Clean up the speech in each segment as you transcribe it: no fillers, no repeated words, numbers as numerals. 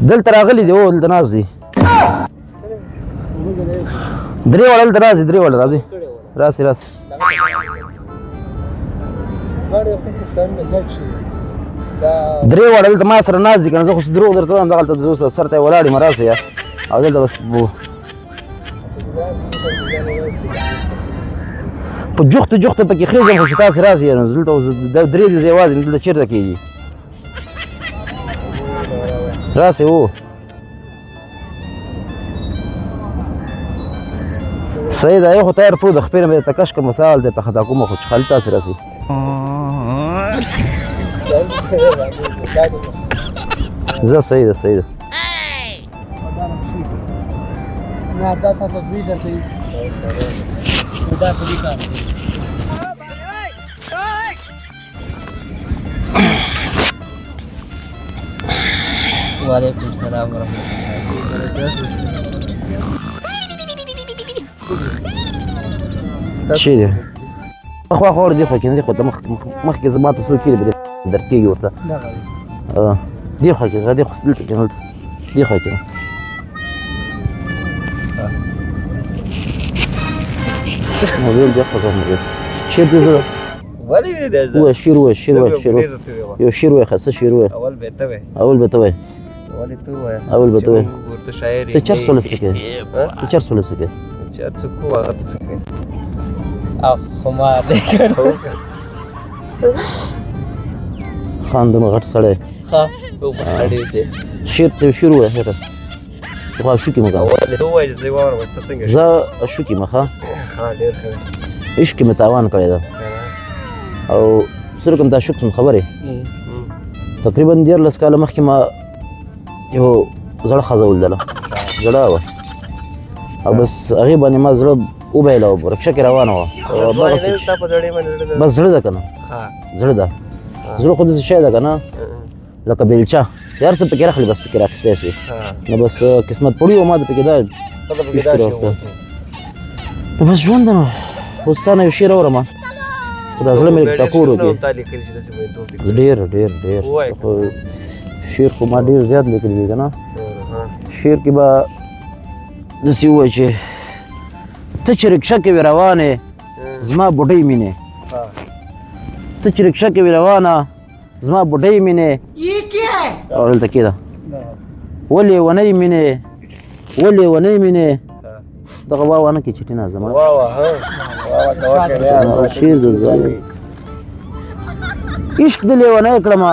دلته راغلي دي، او دلته ناست دي. درې واړه دلته راځي، درې واړه راځي، راسي راسي. درې واړه دلته ما سره ناست دي که نه، زه خو دروغ درته وایم، دغلته زه سر ته یې ولاړ یم، راسئ او دلته بس په جوخت جوخت پکې خېژم، خو چې تاسې راسئ نو دلته اوس درې دي، زه یوازې دلته چېرته کېږي؟ راسئ. و صحیح ده، یو خو تیار پروت د خپې نه مې درته کش کړم، سهار درته خطا کوم، خو چې خالي تاسې راسئ. زه صحیح ده، صحیح ده. نه دا تاسو دوی درته دا په دې کار دی. وعلیکم السلام ورحمت الله وبرکاته. چی دی خو خو دی خو کې دی خو ته مخکې زما ته څوک کېږي درد کېږي ورته. دی خو کې دی، خو دلته کې دلته دی خو کې موبایل دی، خو موبایل شعر دی. زه ولې دی زه وای شعر وای، شعر وای، شعر وای، یو شعر وای، خاصه شعر وای. اول به ته وای، اول به ته وای. ولې ته وای؟ اول به ته وای. ورته شاعر ته چرس ولې څه کوې؟ ته چرس ولې څه کوې؟ چرس کو هغه څه کوي؟ او خمار دی خان دونه غټ سړی. ښه ډېر دی. شعر ته شعر وای خیره، خو شو کې مګه ولې ته وای؟ زه واورم ته څنګه؟ زه شو کې مخه. ها ډېر ښه. عشق مې تاوان کړی ده او سره کوم دا شوک څم خبرې. تقریبا 13 کاله مخکې ما یو زړه ښځه ولیدله، زړه وه او بس هغې باندې ما زړه وبایله او رکشه کې روانه وه. بس زړه ده که نه، زړه ده. زړه خو داسې شی ده که نه لکه بیلچه، چې هر څه پکې راخلي بس پکې راخیستی شي. نو بس قسمت پړي و ما د پکې دا نو بس ژوند ده. نو اوس تا نه یو شعر اورم، خو دا زړه مې ټکور وکړي. ډېر ډېر ډېر خو شعر خو ما ډېر زیات لیکلي دي که نه. شعر کې به داسې ووایي چې ته چې رکشه کې وې روانې زما بوډۍ مینې، ته چې رکشه کې وې روانه زما بوډۍ مینې، او دلته کېده ولې ونۍ مینې، ولې ونۍ مینې. دغه وا وانه کې چټي نه زما وا وا ها وا شعر د ځای عشق د لیونی کړم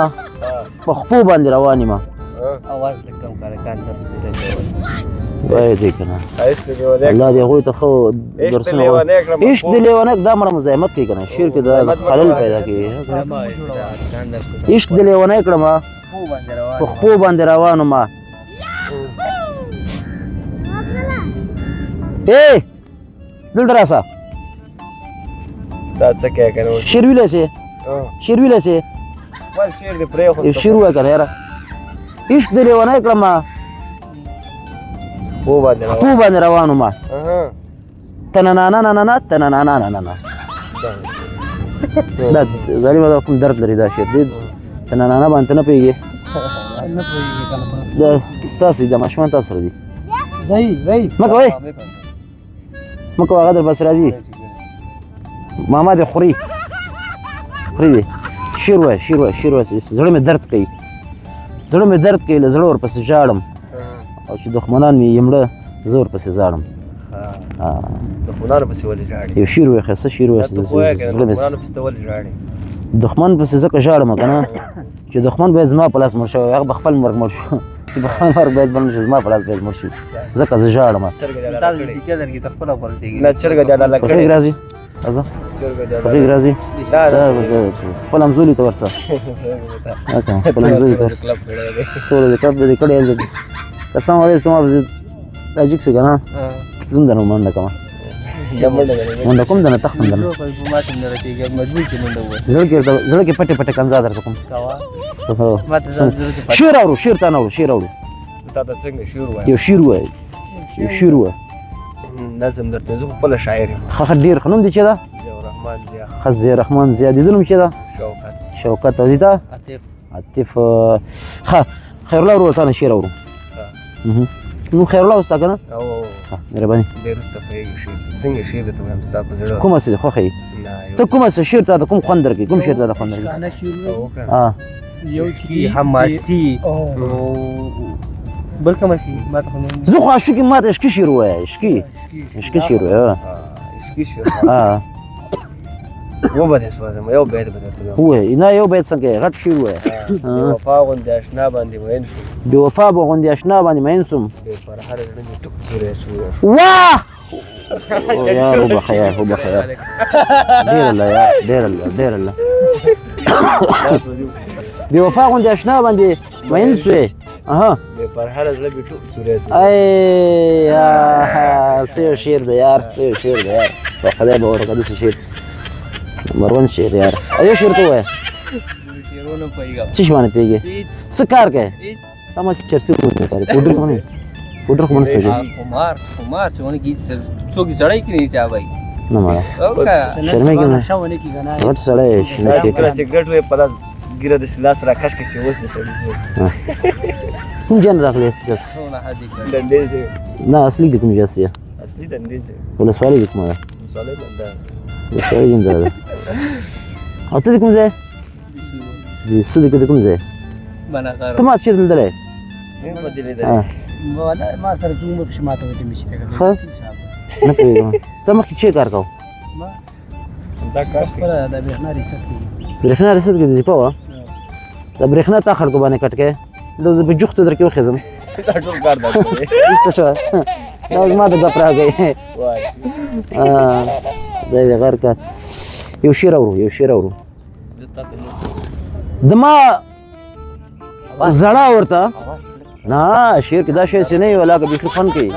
په خپو باندې روان یم. اواز لږ کم کړه، کان درس وای دی که نه. الله دې هغوی ته ښه درسونه. عشق د لیونی دا مړه مزاحمت کوي که نه، شعر کې دا خلل پیدا کوي. عشق د لیونی کړم په خپو باندې روان یم. ای دلته راسه. دا څه کوې که نه؟ شعر ویلی سې؟ شعر ویلی سې؟ ول شعر دې پرېښوست. شعر ووایه که نه یاره. عشق دې لیونی کړم خپو باندې روان وم. تننانانانانا تننانانانانا. دا ظالمه دا کوم درد لري دا شعر دې تننانا باندې نه پوهېږي؟ نه پوهېږي که نه. دا ستاسو دي، دا ماشومان تاسو سره دي. ځئ ځئ، مه کوئ مه کوه، هغه در پسې راځي. ماما دې خوري، خوري دې. شعر وایه، شعر وایه، شعر وایه. زړه مې درد کوي، زړه مې درد کوي، له زړه ورپسې ژاړم او چې دښمنان مې یې مړه زه ورپسې ژاړم. دښمنانو پسې ولې ژاړې؟ یو شعر وایه، ښایسته شعر وایه. زړه مې دښمنانو پسې ته ولې ژاړې؟ دښمن پسې ځکه ژاړم که نه چې دښمن باید زما په لاس مړ شوی، هغه به خپل مرګ مړ شو، چې په خپل مرګ باید مړ شي، زما په لاس باید مړ شي، ځکه زه ژاړم. نه چرګه دې حلاله کړې. په راځي، راځه په غېږ راځي، خپل همزولي ته ورسه، خپل همزولي ته ورسه. سوله دې کلب دې کړی دی، قسم وایي زما تاجک څه که نه زم درنه منډه کوم، منډه کوم درنه تښتم درنه. زړه کې زړه کې پټې پټې کنځا درته کوم. شعر اورو، شعر تا نه اورو، شعر اورو. تا ته څنګه شعر وایي؟ یو شعر وایي، یو شعر وایي. نظم درته، زه خپله شاعر یم. ښه ښه ډېر ښه. نوم دې چې ده؟ ضیاء الرحمن ضیا. ښه، ضیاء الرحمن ضیا. د ده نوم چې ده؟ شوکت. شوکت. او دې ته؟ عاطف. عاطف. ښه خیرالله ورور، تا نه شعر اورو. نو خیر الله وستا کنه. او مهرباني. بیا وروسته پوهېږي شعر څنګه، شعر درته وایم ستا په زړه کومه څه خوښه یې؟ نه. ته کومه څه شعر ته کوم خوند درکوي؟ کوم شعر ته خوند درکوي؟ عشقانه شعرونه. او کنه. ها. یو چې حماسي. او بل کوم شي ما ته خو زه خو عاشق یم، ما ته عشقي شعر ووایه، عشقي عشقي شعر ووایه. عشقي شعر. ها. و به دې سوځم، یو بیت به درته وایم. ووایه نه، یو بیت څنګه یې؟ غټ شعر ووایه. بې وفا غوندې اشنا باندې مین شو. بې وفا به غوندې اشنا باندې مین سوم. بې پرهره زړه مې ټوک سوری سوری شو. واه یار، وبخښه یار، وبخښه یار، ډېر الله یار، ډېر الله، ډېر الله. بې وفا غوندې اشنا باندې مین سوې، اها. بې پرهره زړه مې ټوک سوری سو. ای څه یو شعر دی یار، څه یو شعر دی یار، په خدای به ورکه داسې شعر نمبر ون شعر یار. او یو شعر ته ووایه. شعرونه پوهېږم. څه شي باندې پوهېږې؟ هېڅ. څه کار کوې؟ هېڅ. تا ما چرسي ونه کارې، پوډر خو نه، پوډر خو نه څه. خمار خمار چې ونه کې څوک زړی کې نه چا وای. نه مړه. او که شرمېږم نه. نشه ونه کې کنه. غټ سړی شنه شي. کله سګرټ وې په لاس ګیره د لاس را کش کړه چې اوس د سړي زوی. کوم ځای نه راغلی یاست تاسو؟ څونه حد یې کړی؟ دندې زوی. نه، اصلي د کوم ځای یاست؟ اصلي دندې زوی. ولسوالۍ د کومه ده؟ ولسوالۍ دنده. ولسوالۍ دنده ده. او ته د کوم ځای؟ بېسو د کوم ځای؟ بنغر. ته ما چېرته لیدلی؟ مې په دې لیدلی. ما سره څو عمر کښې ماته وتې مې چې ښه نه پوهېږم. ته مخکې چېرې کار کوه؟ ما دا کار کوي. خپله د برېښنا ریاست کوي. برېښنا ریاست کې د وظیفه وه. د برېښنا تا خلکو باندې کټ کې دا زه په جوختو درکې وخېزم. دا ټول کار دا کوي. وروسته شوه دا زما د ګپ راغی. وای. دا دې غر کا. یو شعر اورو، یو شعر اورو. زه تا ته نور د ما زړه ورته نه شعر کې دا شی چې نه وي ولاکه بیخي خوند کوي.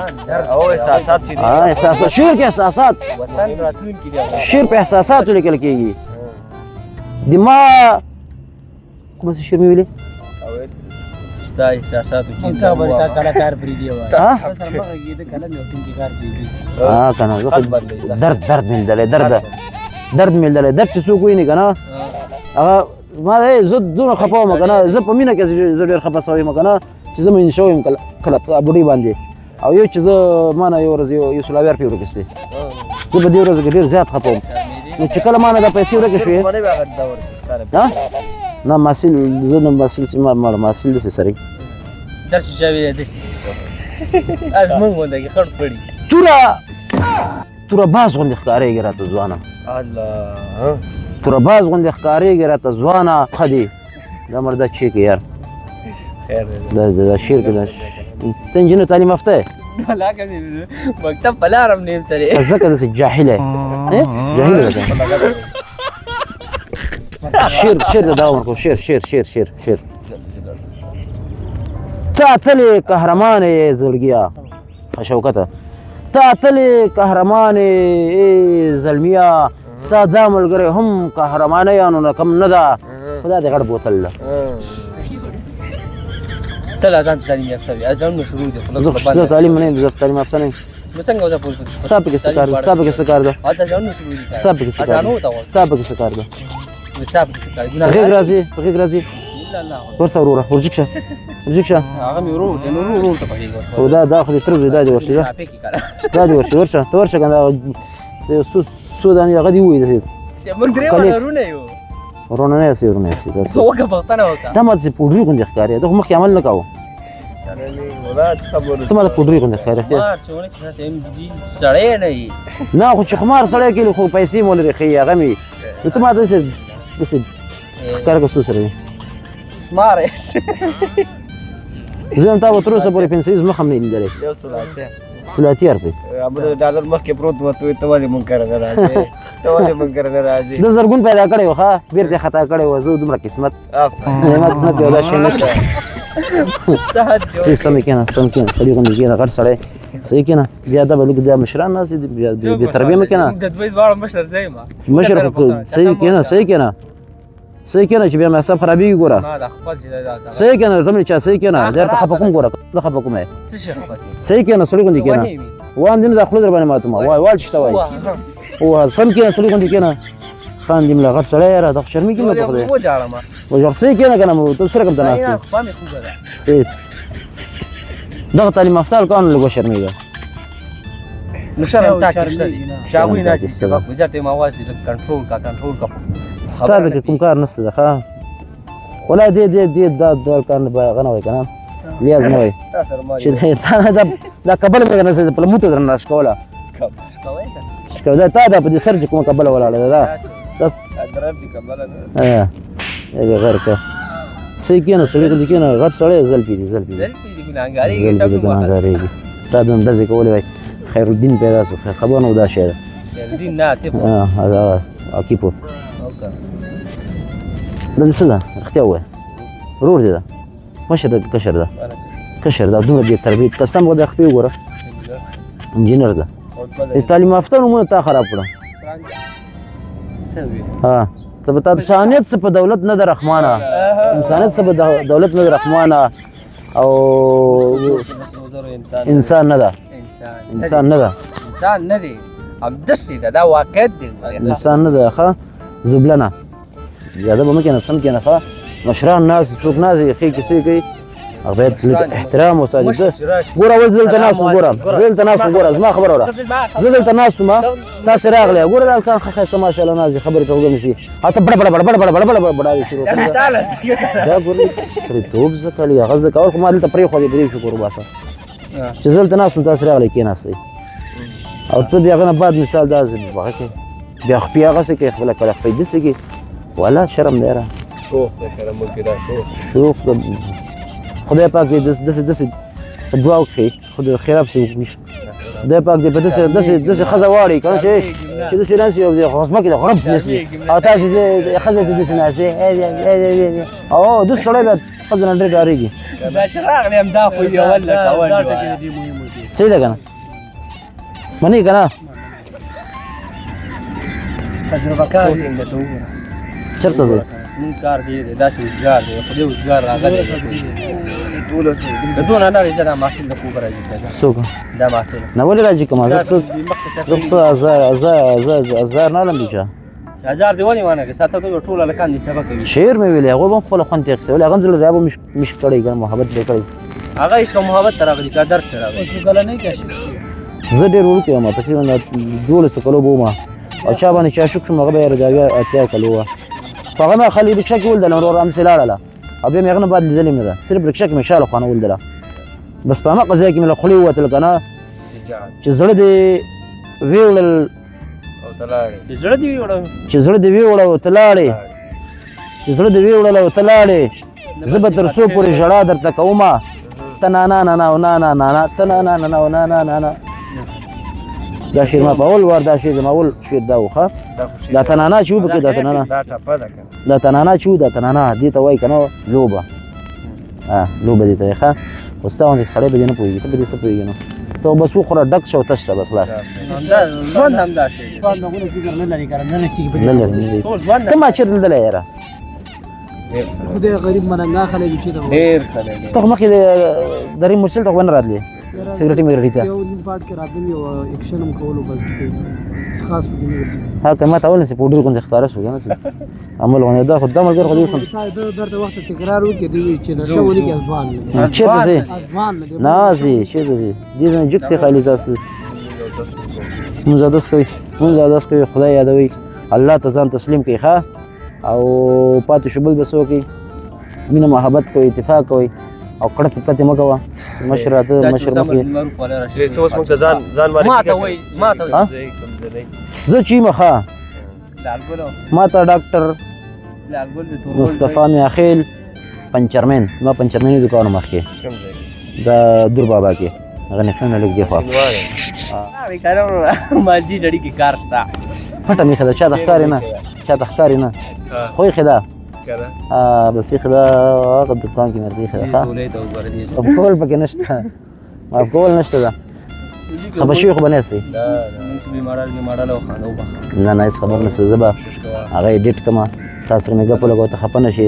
او احساسات چې دي. احساسات، شعر کې احساسات. وطن راتلونکي دی. شعر په احساساتو لیکل کېږي. د ما کوم څه شعر مې ویلي؟ ستا احساساتو کې څه خبرې تا کله کار پرېږدي وایي؟ ها؟ سره مخه کېده کله مې وطن کې کار پرېږدي. ها که نه، زه خو درد درد مې لیدلی، درد درد مې لیدلی، درد چې څوک ویني که نه هغه ما دی. زه دومره خفه وم که نه، زه په مینه کې زه ډېر خفه سوی یم که نه چې زه مین شوی یم کله کله په بوډۍ باندې، او یو چې زه ما نه یو ورځ یو سلاویار پرې ورکې شوې. زه په دې ورځ کې ډېر زیات خفه وم. نو چې کله ما نه دا پیسې ورکې شوې، ها نه محصل، زه نه محصل چې ما مړ محصل داسې سړی. درس چې چا ویلی داسې از موږ غونډه کې خړ پړي. توره توره باز غوندې ښکارېږي راته ځوانه. الله. توره باز غوندې ښکارېږي راته ځوانه. ښه دی دا مرده چې کې یار. خیر دی. دا دا شعر کې دا ته انجینر تعلیم یافته یې؟ ولاکه مې مکتب په لار هم نه یم تللی. ځکه داسې جاهل یې، جاهل یې. شعر شعر ته دوام ورکړو. شعر شعر شعر شعر شعر. ته اتلې قهرمان یې زړګیه شوکته، ته اتلې قهرمان یې زلمیه، ستا دا ملګری هم قهرمانه یانو نه کم نه ده. خدا دې غټ بوتل ده. ته لا ځان ته تعلیم یافته وې، ځان نو شروع دي. زه زه تعلیم نه یم، زه تعلیم یافته نه یم. نو څنګه وځه پوه؟ ستا پکې څه کار ده؟ ستا پکې څه کار ده؟ هلته ځان نو شروع دي. ستا پکې څه کار ده؟ ستا پکې څه کار ده؟ ستا پکې څه کار؟ غېږ راځي، غېږ راځي. ورسه وروره، ورجیک شه، ورجیک شه. هغه مې ورور دی، نو ورور ته پکې. او دا دا خو دې تره زوی، دا دې ورشي، دا دا دې ورشي. ورشه ته، ورشه که نه یو څو څو دانې هغه دې ووایي داسې. موږ درې واړه وروڼه یو. وروڼه نه یاستئ، وروڼه یاستئ تاسو. وکړه پوښتنه وکړه. دا ما داسې پوډري غوندې ښکاري، ده خو مخکې عمل نه کاوه. ته ما ته پوډري غوندې ښکاري. ما چې ونه چې سړی نه یې. نه خو چې خمار سړی کېږي خو پیسې مو لري ښیي هغه مې. نو ته ما داسې داسې ښکاره که څو سره وي. خمار یې. زه هم تا به تر اوسه پورې پنسیز مخ هم نه لیدلی. یو سل اتیا. سل اتیا روپۍ. هغه ډالر مخکې پروت و، ته ولې مونږ کره نه راځې؟ ته ولې مونږ کره نه راځې؟ ده زرګون پیدا کړی و، ښه بېرته یې خطا کړی و. زه دومره قسمت، زما قسمت یو دا شی نه شته. سم کېنه، سم کېنه، سړي غوندې کېنه، غټ سړی صحیح کېنه. بیا دا به لږ دا مشران ناست دي، بیا بې تربیه مه کېنه. د دوی دواړو مشر زه یم. مشر خو صحیح کېنه، صحیح کېنه، صحیح کېنه چې بیا مې اعصاب خرابېږي. ګوره صحیح کېنه، ته مې چا صحیح کېنه، درته خفه کوم. ګوره زه خفه کوم. څه شي خفه؟ صحیح کېنه، سړي غوندې کېنه. وام دې نه دا خوله در باندې ماتومه. وای وال چې ته وایې. واه سم کېنه، سړي غوندې کېنه. خان دې مله غټ سړی یاره، دا خو شرمېږي نه په خدای. وژاړم. وژاړ. صحیح کېنه که نه ته څه رقم ته ناست یې؟ خوا مې خوږه ده. صحیح. دغه تعلیم یافته هلکانو لږ وشرمېږه. نو شرم تا کې شته دی شرمېږي نه. شاوی نه شرم تا چې کې شته. سبق وزارت ما واز دې کنټرول کا کنټرول کا. ستا به کې کوم کار نشته ده. ښه ولا دې دې دې دا د هلکانو به هغه نه وای که نه، لیاز نه وای تا سره ما چې تا نه دا کبله مې درنه په لموته درنه راشکوله. شکوله دا تا دا په دې سر چې کومه کبله ولاړه ده دا دا درب دي کبله نه. اه غیر که سې کېنه سړی خو دې کېنه، غټ سړی زلفي دي زلفي دي. زلفي دي ګناهګاري زلفي دي ګناهګارېږي. تا به هم ډزې کولې وای. خیرالدین پیدا شو، خبر نه و دا شی ده. دین نه ته هغه اکیپو دا دې څه ده؟ رښتیا ووایه، ورور دې ده؟ مشر ده که کشر ده؟ کشر ده. دومره بې تربیت، قسم خدای خپې وګوره، انجینر ده. د تعلیم یافته نومونه تا خراب کړه. ها ته به تا انسانیت څه په دولت نه ده رحمانه، انسانیت څه په دولت نه ده رحمانه، او انسان نه ده، انسان نه ده، انسان نه دی، همداسې ده، دا واقعیت دی. انسان نه ده. ښه زبلنه زیاده به مه کښېنه، سم کښېنه. ښه مشران ناست، څوک ناست دي، ښې کیسې کوي، هغه باید لږ احترام وساتي. ته ګوره اول زه دلته ناست وم، ګوره زه دلته ناست وم، ګوره زما خبره وره، زه دلته ناست وم، تاسې راغلی، ګوره دا هلکان ښه ښایسته ماشاءالله ناست دي، خبرې ته وږم شي، ته بړه بړه بړه بړه بړه بړه بړه بړه شروع کړې. دا ګورې سړیتوب زده کړی، هغه زده کول خو ما دلته پرېښودې، په دې شکر وباسه چې زه دلته ناست وم، تاسې راغلی کېناستئ، او ته بیا هغه نه بعد مثال داسې هغه کې بیا خپې هغسې کوې، خپله کله خپې داسې کوې، والا شرم دی را. شوخ دی شرم مو دا شوخ شوخ د خدای پاک دې داسې داسې دعا وکړي، خدای خیراب سي وکړي، خدای پاک دې په داسې داسې داسې ښځه واړي که نه چې داسې ناست او د غزمه کې د غرب نیسي، او تاسې ښځه ته داسې ناست او داسې سړی بیا ښځه نه ډېر ډارېږي. دا چې راغلی همدا خو یې اول لکه اول صحیح ده که نه؟ منې که نه؟ تجربه کار چېرته ځئ؟ مونږ کار ډېر دی، داسې وزګار دی، خو دې وزګار راغلی د دونه نه راځي. دا محصول د کوبه راځي څوک؟ دا محصول نه ولې راځي که ما زه څه ازار ازار ازار ازار نه لم بچا ازار دی ولې وانه ساته ته ټول هلکان دې سبق کوي. شعر مې ویلی، هغه به هم خپله خوند ترې اخیستی، ولې هغه هم زړه دی، هغه به مشک کړی که نه محبت به یې کړی. هغه عشق او محبت ته راغلی که درس ته راغلی؟ څو کله نه کې؟ زه ډېر وړوکی وم، تقریبا 12 کلو به وم، او چا باندې چې عاشق شوم هغه به یې د 80 کلو وه، خو هغه مې خالي ریکشه کې ولیدله، ورور همسې لاړله، او بیا مې هغه نه بعد لیدلې مې ده، صرف ریکشه کې مې شاله خوانه ولیدله، بس په هماغه ځای کې مې له خولې ووتل که نه چې زړه دې ویوړل چې زړه دې ویوړل، چې زړه دې ویوړل او ته لاړې، چې زړه دې ویوړل او ته لاړې، زه به تر څو پورې ژړا درته کومه، ته نا نا نا نا او نا نا نا نا، ته نا نا نا نا او نا نا نا نا. دا شعر ما په اول وار، دا شعر زما اول شعر دا و. ښه دا تنانا چې و پکې، دا تنانا دا تنانا چې و، دا تنانا دې ته وایي که نه لوبه، لوبه دې ته وایي. ښه خو ستا غوندې سړی به دې نه پوهېږي، ته به دې څه پوهېږي؟ نو ته بس وخوره ډک شه او تش شه بس خلاص. ژوند همدا شی دی، ژوند هغونه فکر نه لري که نه رسېږي. نه لري، نه لري. ته ما چېرته لیدلی یاره؟ خدای غریب ملنګا خلک چې دا ډېر خلک ته خو مخکې د ریم مرسل ته خو نه راتلې سګرټي مګرټي ته؟ یو نیم پارټ کې راتلم، یو اکشن هم کولو، بس څه خاص پکې نه ورځي. ها که ما ته اول نه پوډر غوندې ښکاره شو که نه عمل غوندې، دا خو دا ملګری خو دې اوس هم درته وخت تکرار وکړي دی چې نشه ولیکي ځوان نه دی، چېرته ځې؟ ځوان نه دی، نه ځې، چېرته ځې؟ دې ځای جګ سي خالي تاسو مونږ اودس کوئ، مونږ اودس کوئ، خدای یادوئ، الله ته ځان تسلیم کړئ. ښه او پاتې شو بل به څه وکړئ؟ مینه محبت کوئ، اتفاق کوئ، او کړتې پتې مه کوه. مشر راته مشر مخکې ته اوس موږ ته ځان ځان ما ته وایي، ما ته وایي زه چې یم. ښه ما ته ډاکټر مصطفی میاخیل پنچرمین، ما پنچرمیني دوکان مخکې د دور بابا کې هغه نښانه لږ دی خوا مالدي جړی کې کار شته. پټه مې خدا چا ته ښکاري نه، چا ته ښکاري نه، خو یې خدا بس یې خدا هغه دوکان کې مې ورته ایښې ده. ښه کول پکې نشته، معاف کول نشته، ده خفه شوي خو به نه یاستئ؟ نه نه هېڅ خبر نشته، زه به هغه ایډیټ کړم، تا سره مې ګپ ولګوه، ته خفه نه شې.